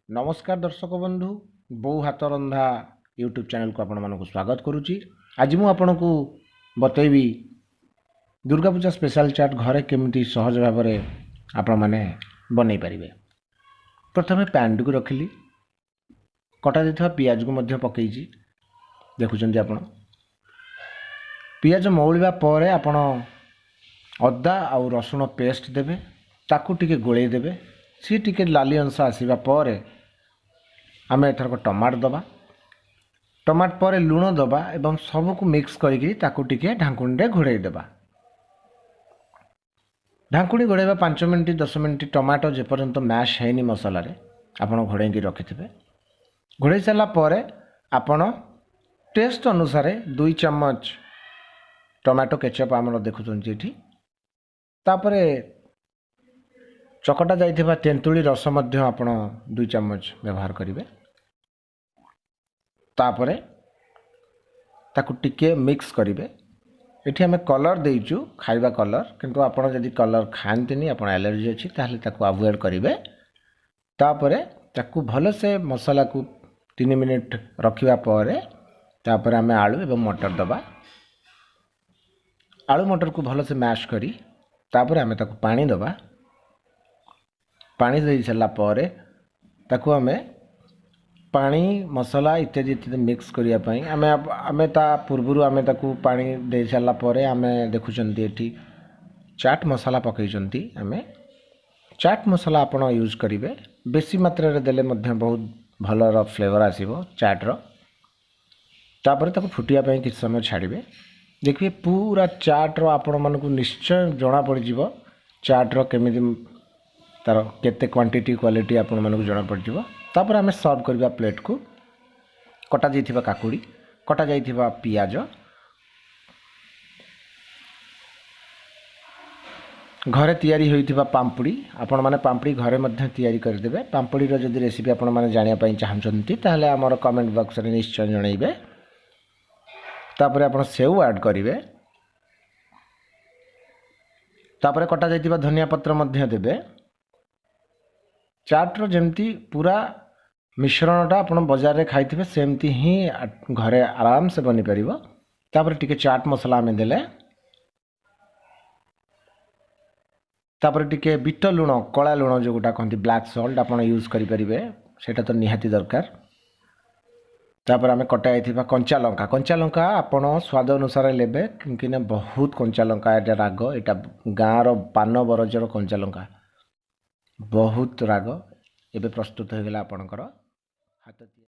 ନମସ୍କାର ଦର୍ଶକ ବନ୍ଧୁ, ବୋଉ ହାତ ରନ୍ଧା ୟୁଟ୍ୟୁବ୍ ଚ୍ୟାନେଲକୁ ଆପଣମାନଙ୍କୁ ସ୍ୱାଗତ କରୁଛି। ଆଜି ମୁଁ ଆପଣଙ୍କୁ ବତେଇବି ଦୁର୍ଗା ପୂଜା ସ୍ପେଶାଲ୍ ଚାଟ୍ ଘରେ କେମିତି ସହଜ ଭାବରେ ଆପଣମାନେ ବନେଇ ପାରିବେ। ପ୍ରଥମେ ପ୍ୟାନ୍ଟିକୁ ରଖିଲି, କଟାଯାଇଥିବା ପିଆଜକୁ ମଧ୍ୟ ପକେଇଛି, ଦେଖୁଛନ୍ତି ଆପଣ। ପିଆଜ ମଉଳିବା ପରେ ଆପଣ ଅଦା ଆଉ ରସୁଣ ପେଷ୍ଟ ଦେବେ, ତାକୁ ଟିକେ ଗୋଳେଇ ଦେବେ। ସିଏ ଟିକେ ଲାଲି ଅଂଶ ଆସିବା ପରେ ଆମେ ଏଥରକ ଟମାଟୋ ଦେବା। ଟମାଟୋ ପରେ ଲୁଣ ଦେବା ଏବଂ ସବୁକୁ ମିକ୍ସ କରିକି ତାକୁ ଟିକେ ଢାଙ୍କୁଣୀରେ ଘୋଡ଼େଇ ଦେବା। ଢାଙ୍କୁଣୀ ଘୋଡ଼େଇବା 5 ମିନିଟ୍ 10 ମିନିଟ୍, ଟମାଟୋ ଯେପର୍ଯ୍ୟନ୍ତ ମ୍ୟାଶ୍ ହେଇନି ମସଲାରେ ଆପଣ ଘୋଡ଼େଇକି ରଖିଥିବେ। ଘୋଡ଼େଇ ସାରିଲା ପରେ ଆପଣ ଟେଷ୍ଟ ଅନୁସାରେ 2 ଚାମଚ ଟମାଟୋ କେଚଅପ୍ ଆମର ଦେଖୁଛନ୍ତି ଏଠି। ତାପରେ ଚକଟା ଯାଇଥିବା ତେନ୍ତୁଳି ରସ ମଧ୍ୟ ଆପଣ 2 ଚାମଚ ବ୍ୟବହାର କରିବେ। ତାପରେ ତାକୁ ଟିକେ ମିକ୍ସ କରିବେ। ଏଠି ଆମେ କଲର୍ ଦେଇଛୁ, ଖାଇବା କଲର୍, କିନ୍ତୁ ଆପଣ ଯଦି କଲର୍ ଖାଆନ୍ତିନି, ଆପଣ ଆଲର୍ଜି ଅଛି, ତାହେଲେ ତାକୁ ଆଭଏଡ଼ କରିବେ। ତାପରେ ତାକୁ ଭଲସେ ମସଲାକୁ 3 ମିନିଟ୍ ରଖିବା ପରେ ତାପରେ ଆମେ ଆଳୁ ଏବଂ ମଟର ଦେବା। ଆଳୁ ମଟରକୁ ଭଲସେ ମ୍ୟାଶ୍ କରି ତାପରେ ଆମେ ତାକୁ ପାଣି ଦେବା। ପାଣି ଦେଇ ସାରିଲା ପରେ ତାକୁ ଆମେ ପାଣି ମସଲା ଇତ୍ୟାଦି ଇତ୍ୟାଦି ମିକ୍ସ କରିବା ପାଇଁ ଆମେ ତା ପୂର୍ବରୁ ଆମେ ତାକୁ ପାଣି ଦେଇ ସାରିଲା ପରେ ଆମେ ଦେଖୁଛନ୍ତି ଏଠି ଚାଟ୍ ମସଲା ପକାଇଛନ୍ତି। ଆମେ ଚାଟ୍ ମସଲା ଆପଣ ୟୁଜ୍ କରିବେ, ବେଶୀ ମାତ୍ରାରେ ଦେଲେ ମଧ୍ୟ ବହୁତ ଭଲର ଫ୍ଲେଭର୍ ଆସିବ ଚାଟ୍ର। ତାପରେ ତାକୁ ଫୁଟିବା ପାଇଁ କିଛି ସମୟ ଛାଡ଼ିବେ। ଦେଖିବେ ପୁରା ଚାଟ୍ର ଆପଣମାନଙ୍କୁ ନିଶ୍ଚୟ ଜଣାପଡ଼ିଯିବ, ଚାଟ୍ର କେମିତି ତା'ର କେତେ କ୍ୱାଣ୍ଟିଟି କ୍ୱାଲିଟି ଆପଣମାନଙ୍କୁ ଜଣାପଡ଼ିଯିବ। ତାପରେ ଆମେ ସର୍ଭ କରିବା ପ୍ଲେଟ୍କୁ। କଟାଯାଇଥିବା କାକୁଡ଼ି, କଟାଯାଇଥିବା ପିଆଜ, ଘରେ ତିଆରି ହୋଇଥିବା ପାମ୍ପୁଡ଼ି। ଆପଣମାନେ ପାମ୍ପୁଡ଼ି ଘରେ ମଧ୍ୟ ତିଆରି କରିଦେବେ। ପାମ୍ପୁଡ଼ିର ଯଦି ରେସିପି ଆପଣମାନେ ଜାଣିବା ପାଇଁ ଚାହୁଁଛନ୍ତି ତାହେଲେ ଆମର କମେଣ୍ଟ ବକ୍ସରେ ନିଶ୍ଚୟ ଜଣାଇବେ। ତାପରେ ଆପଣ ସେଉ ଆଡ଼୍ କରିବେ। ତାପରେ କଟାଯାଇଥିବା ଧନିଆ ପତ୍ର ମଧ୍ୟ ଦେବେ। ଚାଟ୍ର ଯେମିତି ପୁରା ମିଶ୍ରଣଟା ଆପଣ ବଜାରରେ ଖାଇଥିବେ ସେମିତି ହିଁ ଘରେ ଆରାମସେ ବନିପାରିବ। ତାପରେ ଟିକେ ଚାଟ୍ ମସଲା ଆମେ ଦେଲେ। ତାପରେ ଟିକେ ବିଟ ଲୁଣ, କଳା ଲୁଣ ଯେଉଁଟା କହନ୍ତି ବ୍ଲାକ୍ ସଲ୍ଟ, ଆପଣ ୟୁଜ୍ କରିପାରିବେ, ସେଇଟା ତ ନିହାତି ଦରକାର। ତାପରେ ଆମେ କଟା ଯାଇଥିବା କଞ୍ଚା ଲଙ୍କା, କଞ୍ଚା ଲଙ୍କା ଆପଣ ସ୍ୱାଦ ଅନୁସାରେ ନେବେ, କାହିଁକିନା ବହୁତ କଞ୍ଚା ଲଙ୍କା ଏଇଟା ରାଗ, ଏଇଟା ଗାଁର ପାନ ବରଜର କଞ୍ଚା ଲଙ୍କା, ବହୁତ ରାଗ। ଏବେ ପ୍ରସ୍ତୁତ ହୋଇଗଲା ଆପଣଙ୍କର ହାତ ତିଆରି।